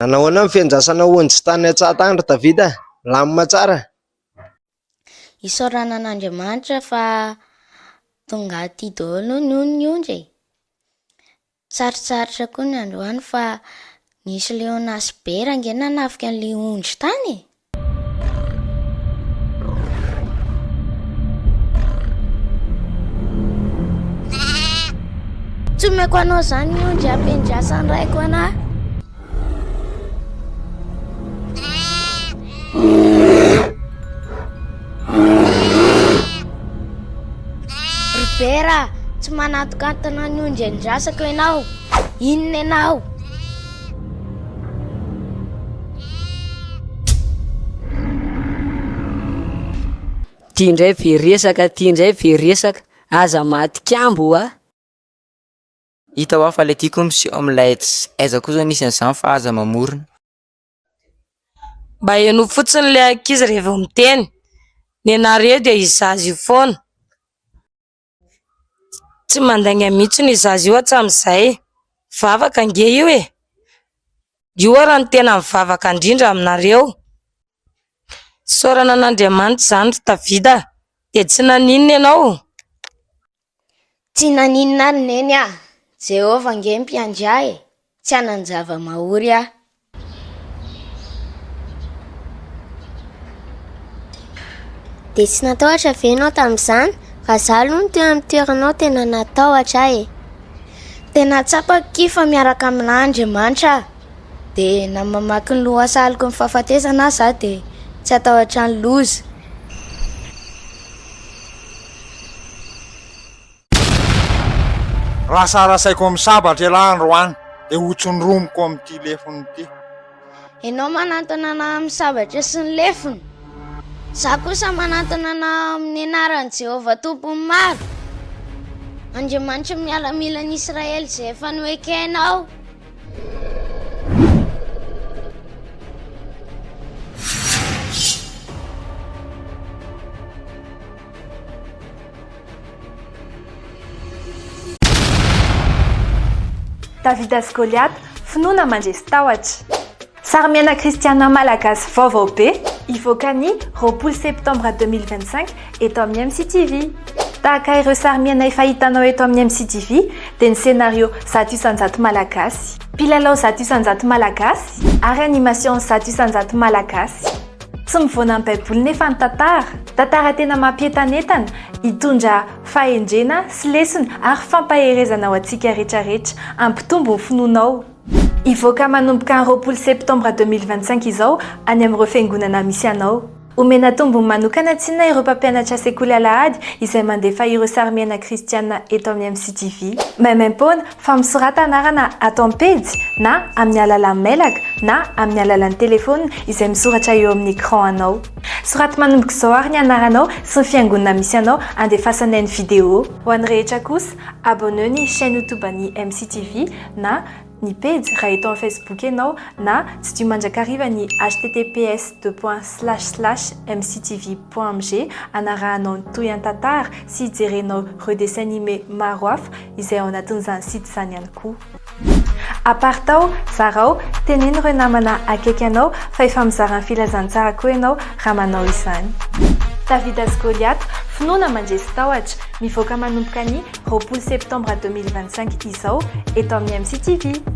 Nanahoana ny fiandrasana ondry tany an-tsaha tany ry Davida? Milamina tsara? Isaorana an'Andriamanitra fa tonga aty daholo ny ny ondry e. Sarotsarotra koa ny androany fa nisy liona sy bera ange nanafika an'ilay ondry tany e. Tsy omeko anao izany ny ondry ampiandrasan'ny raiko anah. Ry Bera, tsy manantokantona ny ondry andrasako ianao. Inona ianao? Ty indray be resaka, ty indray be resaka, aza maty kambo a! Hita hoa fa le tiako miseho amin'ilay tsy aiza koa zao nisy an'izany fa aza mamorona. Mba henoy fotsiny ilay ankizy rehefa miteny. Nenareo dia io zaza io foana. Tsy mandainga mihitsy io zaza io hatramin'izay. Vavaka ange io e! Io ary no tena mivavaka indrindra aminareo. Isaorana an'Andriamanitra izany ry Davida a! Dia tsy naninona ianao? Tsy naninona ary Neny ah! Jehovah ange mpiandry ahy e! Tsy hanan-java-mahory aho. Dia tsy natahotra ve ianao tamin'izany? Raha izaho aloha no teo amin'ny toeranao tena natahotra aho e! Tena tsapako akia fa miaraka aminà Andriamanitra aho. Dia na mamaky ny lohasahaloko ny fahafatesana aza aho dia tsy hatahotra ny loza. Raha sarasaiko amin'ny sabatra ialahy androany, dia hotsondromiko amin'ity lefona ity. Ianao manantona anà amin'ny sabatra sy ny lefona. Izaho kosa manantona anao amin'ny anaran'i Jehovah Tompon'ny maro, Andriamanitry ny miaramilan'i Israely izay efa noekenao. Davida sy Goliata, finoana mandresy tahotra. Sarimiaina kristiana malagasy vaovao be, hivoaka ny 20 septambra 2025 eto amin'ny MCTV. Tahaka ireo sarimiaina efa hitanao eto amin'ny MCTV dia ny scénario 100% malagasy, mpilalao 100% malagasy ary animation 100% malagasy. Tsy mivoana amin'ny Baiboly nefa ny tantara. Tantara tena mampientanentana, hitondra fahendrena sy lesona ary fampaherezana ho antsika rehetrarehetra. Hampitombo ny finoanao. Hivoaka manomboka ny 20 septambra 2025 izao any amin'ireo fiangonana misy anao. Omena tombony manokana tsinona ireo mpampianatra sekoly alahady izay mandefa ireo sarimiaina kristiana eto amin'ny MCTV. Maimaimpoana fa misorata anarana ato amin'ny pejy na amin'ny alalan'ny mailaka na amin'ny alalan'ny telefaonina izay misoratra eo amin'ny écran anao. Soraty manomboka izao ary ny anaranao sy ny fiangonana misy anao andefasanay ny vidéo. Ho an'ny rehetra kosa, abonneo ny chaîne youtube an'ny MCTV na ny pejy raha eto amin'ny Facebook ianao na tsidiho mandrakariva ny https deux points slash slash mctv point mg hanarahanao ny tohian-tantara sy hijerenao ireo dessin animé maro hafa izay ao anatin'izany site izany ihany koa. Apartao, zarao, teneno ireo namana akaiky anao fa efa mizara ny filazantsara koa ianao raha manao izany. Davida sy Goliata, finoana mandresy tahotra, mivoaka manomboka ny 20 septambra 2025 izao eto amin'ny MCTV.